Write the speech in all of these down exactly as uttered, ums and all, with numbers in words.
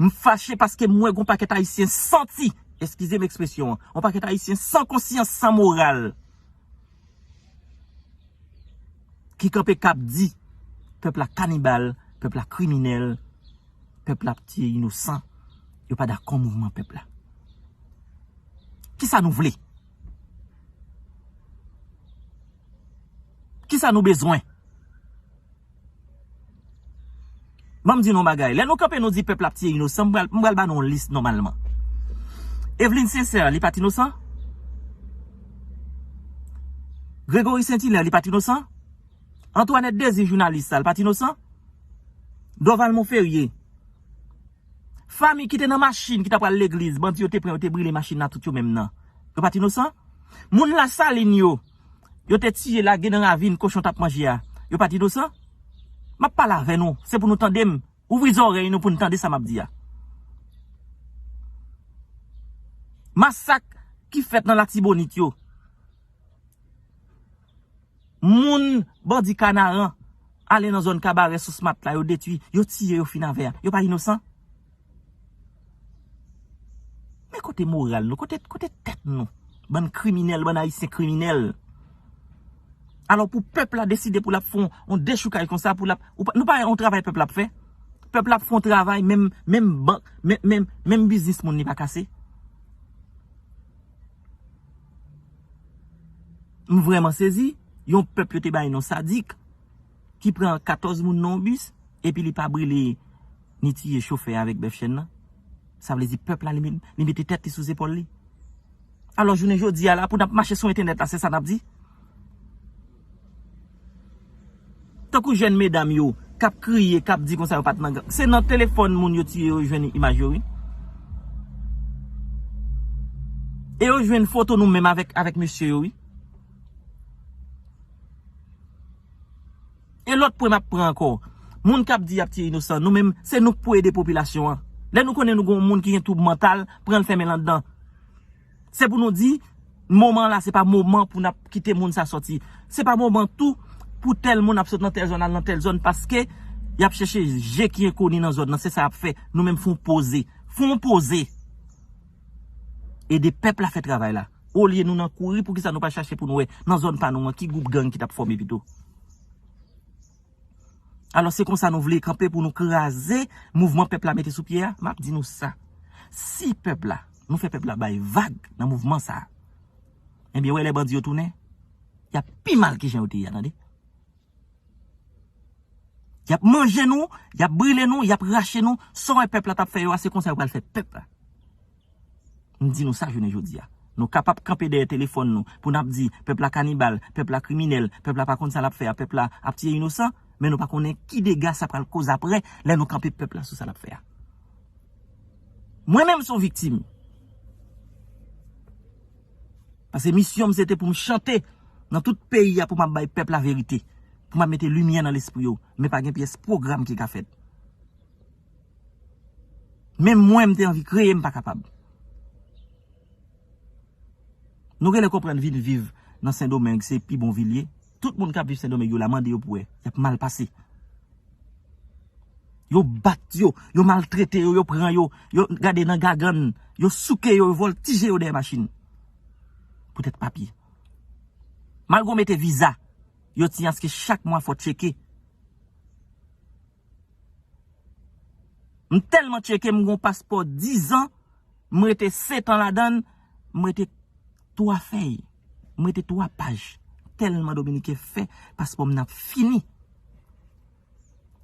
M fache paske m wè gon pakèt Ayisyen santi, eskize m ekspresyon an, yon pakèt Ayisyen san konsyans, san moral, ki kanpe k ap di pèp la kanibal, pèp la kriminèl, pèp la ap tiye inosan, yo pa dakò mouvman pèp la. Kisa nou vle? Kisa nou bezwen? Ban m di nou yon bagay. Lè nou kanpe, nou di pèp la ap tiye inosan, m pral, m pral ba nou yon lis nòmalman. Eveline Sincère, li pa t inosan? Gregory Saint Hilaire, li pa t inosan? Antoinette Désir, jounalis sa, li pa t inosan? Dorval Monferrier. Fanmi ki te nan machin, ki t ap pral legliz, bandi yo te pran, yo te brile machin nan, tout yo menm nan. Yo pa t inosan? Moun Lasalin yo, yo te tiye lage nan ravin, kochon t ap manje a, yo pa t inosan? M ap pale avè nou, se pou nou tande m. Ouvri zòrèy nou pou n tande sa m ap di a. Masak ki fèt nan Latibonit yo. Moun bandi Kanaran ale nan zòn Kabarè sou Smat la, yo detwi, yo tiye, yo fin avè a. Yo pa inosan? Men kote moral nou, kote, kote tèt nou? Bann kriminèl, bann Ayisyen kriminèl. Alò pou pèp la deside pou l ap fè yon, yon dechoukay konsa, pou l ap, ou pa, nou pa wè yon travay pèp la ap fè? Pèp la ap fè yon travay, menm, menm bank, menm, menm, menm biznis moun li pa kase. M vrèman sezi, yon pèp yo te bay non sadik, ki pran katòz moun nan yon bis, epi li pa brile ni tiye chofè avèk bèf chèn nan. Sa vle di pèp la, li, li mete tèt li sou zepòl li. Alò, jounen jodi a la, pou n ap mache sou entènèt la, se sa n ap di? Tankou jèn medam yo, k ap kriye, k ap di konsa yo pa t nan gang. Se nan telefòn moun yo tiye yo jwenn imaj yo, wi. E yo jwenn foto nou menm avèk, avèk mesye yo, wi. E lòt pwen m ap pran ankò. Moun k ap di y ap tiye inosan, nou menm, se nou k pou ede popilasyon an. Lè nou konnen nou gen yon moun ki gen twoub mantal, pran l fèmen l anndan. Se pou nou di, moman la, se pa moman pou n ap kite moun sa sòti. Se pa moman tou pou tèl moun ap sot nan tèl zòn, al nan tèl zòn, paske y ap chèche je ki enkoni nan zòn nan, se sa y ap fè. Nou menm, fè yon poze. Fè yon poze. Ede pèp la fè travay la. Olye nou nan kouri, poukisa nou pa chache pou nou wè nan zòn pa nou an ki gwoup gang ki t ap fòme pito? Alò, se konsa nou vle kanpe pou nou kraze mouvman pèp la mete sou pye a? M ap di nou sa. Si pèp la, nou fè pèp la bay vag nan mouvman sa a, ebyen, wè lè bandi yo tounen, y ap pi mal ki jan yo te ye a, tande. Y ap manje nou, y ap brile nou, y ap rache nou. Sa w wè pèp la t ap fè yo a, se konsa yo pral fè pèp la. M di nou sa jounen jodi a. Nou kapab kanpe dèyè telefòn nou pou n ap di pèp la kanibal, pèp la kriminèl, pèp la pa konn sa l ap fè a, pèp la ap tiye inosan, men nou pa konnen ki dega sa pral koz apre lè nou kanpe pèp la sou sa l ap fè a. Mwen menm se yon viktim. Paske misyon m se te pou m chante nan tout peyi a pou m ap bay pèp la verite, pou m ap mete limyè nan lespri yo, men pa gen pyès pwogram ki ka fèt. Menm mwen, m te anvi kreye, m pa kapab. Nou genlè konprann vin viv nan Sendomeng, se pi bon vil ye. Tout moun k ap viv Sendomeng yo la, mande yo pou wè, y ap mal pase. Yo bat yo, yo maltrete yo, yo pran yo, yo gade nan gagann, yo souke yo, yo vòltije yo dèyè machin. Poutèt papye. Malgre w mete viza, yo di aske chak mwa fò tcheke. M tèlman tcheke, m gon paspò diz an, m rete sèt an ladan l, m rete twa fèy, m rete twa paj. Tèlman Dominiken fè paspò m nan ap fini.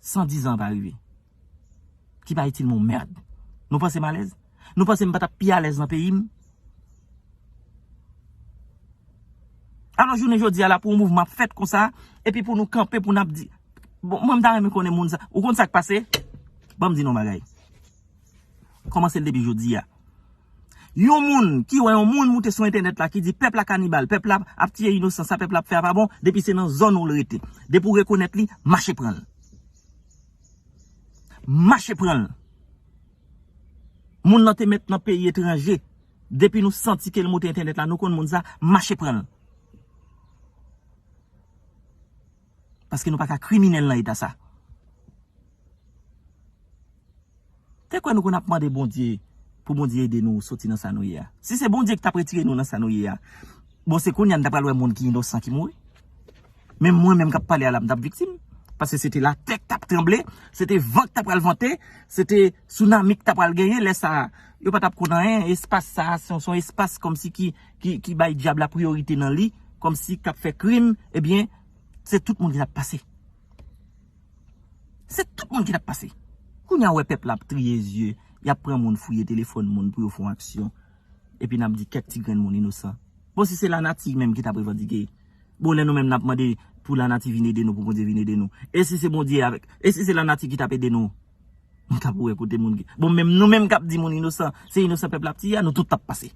San diz an pa rive. Ki pa itil m yon mèd. Nou panse m alèz? Nou panse m pa t ap pi alèz nan peyi m? Alò, jounen jodi a la, pou yon mouvman ap fèt konsa, epi pou nou kanpe, pou n ap di, bon, mwen, m ta renmen konnen moun sa. Ou konn sa k pase? Ban m di nou yon bagay. Kòmanse l depi jodi a. Yon moun ki wè yon moun moute sou entènèt la, ki di pèp la kanibal, pèp la ap tiye inosan, sa pèp la ap fè a pa bon, depi se nan zòn ou l rete. Depi w rekonèt li, mache pran l. Mache pran l. Moun nan te mèt nan peyi etranje. Depi nou santi ke l moute entènèt la, nou konn moun sa, mache pran l. Paske nou pa ka kriminèl nan eta sa. E kwè nou konn ap mande Bondye pou Bondye ede nou soti nan sa nou ye a. Si se Bondye ki t ap retire nou nan sa nou ye a, bon, se kounye a n ta pral wè moun ki inosan ki mouri. Men mwen menm k ap pale a la, m t ap viktim. Paske se te latè k t ap tranble, se te van k t ap pral vante, se te sounami k t ap pral genyen. Lè sa a, yo pa t ap konn anyen. Espas sa a, se yon, se yon espas kòmsi ki, ki, ki bay dyab la priyorite nan li, kòmsi k ap fè krim, ebyen, se tout moun ki t ap pase. Se tout moun ki t ap pase. Kounye a, w wè pèp la ap triye zye, y ap pran moun, fouye telefòn moun pou yo fè yon aksyon. Epi n ap di kèk ti grenn moun inosan. Bon, si se lanati menm ki t ap revandike, bon, lè nou menm n ap mande pou lanati vin ede nou, pou Bondye vin ede nou. E si se Bondye avèk, e si se lanati ki t ap ede nou, nou t ap wè kote moun ki, bon, menm nou menm k ap di moun inosan, se inosan pèp la ap tiye a, nou tout t ap pase.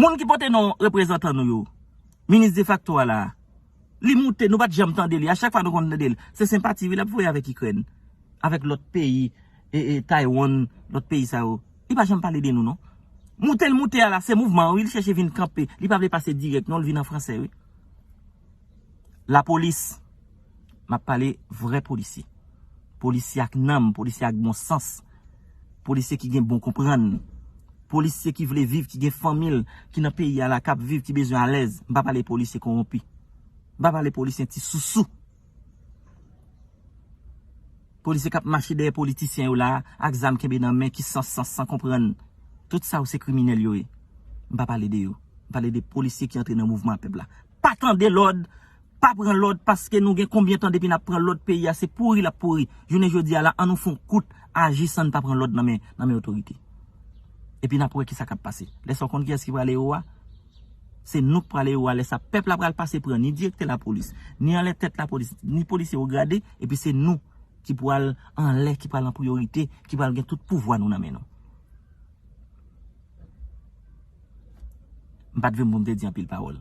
Moun ki pote non reprezantan nou yo, minis defakto a la, li moute, nou pa t janm tande li. A chak fwa nou konn tande l, se senpati wi l ap voye avèk Ikrèn, avèk lòt peyi, e, e, Taiwan, lòt peyi sa yo. Li pa janm pale de nou, non. Moute l moute a la, se mouvman an wi, li chèche vin kanpe. Li pa vle pase dirèk, non, li vin an fransè, wi. Lapolis, m ap pale vrè polisye. Polisye ak nanm, polisye ak bon sans. Polisye ki gen bon konprann. Polisye ki vle viv, ki gen fanmi l, ki nan peyi a la, k ap viv, ki bezwen alèz. M pa pale polisye kowonpi. M pa pale polisye ti sousou. Polisye k ap mache dèyè politisyen yo la, ak zam kenbe nan men, ki san sans, san konprann. Tout sa yo se kriminèl yo ye. M pa pale de yo. M pale de polisye ki antre nan mouvman a pèp la. Pa tande lòd, pa pran lòd, paske nou gen konbyen tan depi n ap pran lòd, peyi a se pouri l ap pouri. Jounen jodi a la, an nou fè yon kout aji san n pa pran lòd nan men, nan men otorite. Epi n ap wè kisa k ap pase. Lè sa w konn kiyès ki prale ewo a? Se nou k prale ewo a. Lè sa pèp la pral pase pran ni direktè lapolis, ni anlè tèt lapolis, ni polisye wo grade, epi se nou ki pral anlè, ki pral an priyorite, ki pral gen tout pouvwa nou nan men nou. M pa t vin pou m te di anpil pawòl.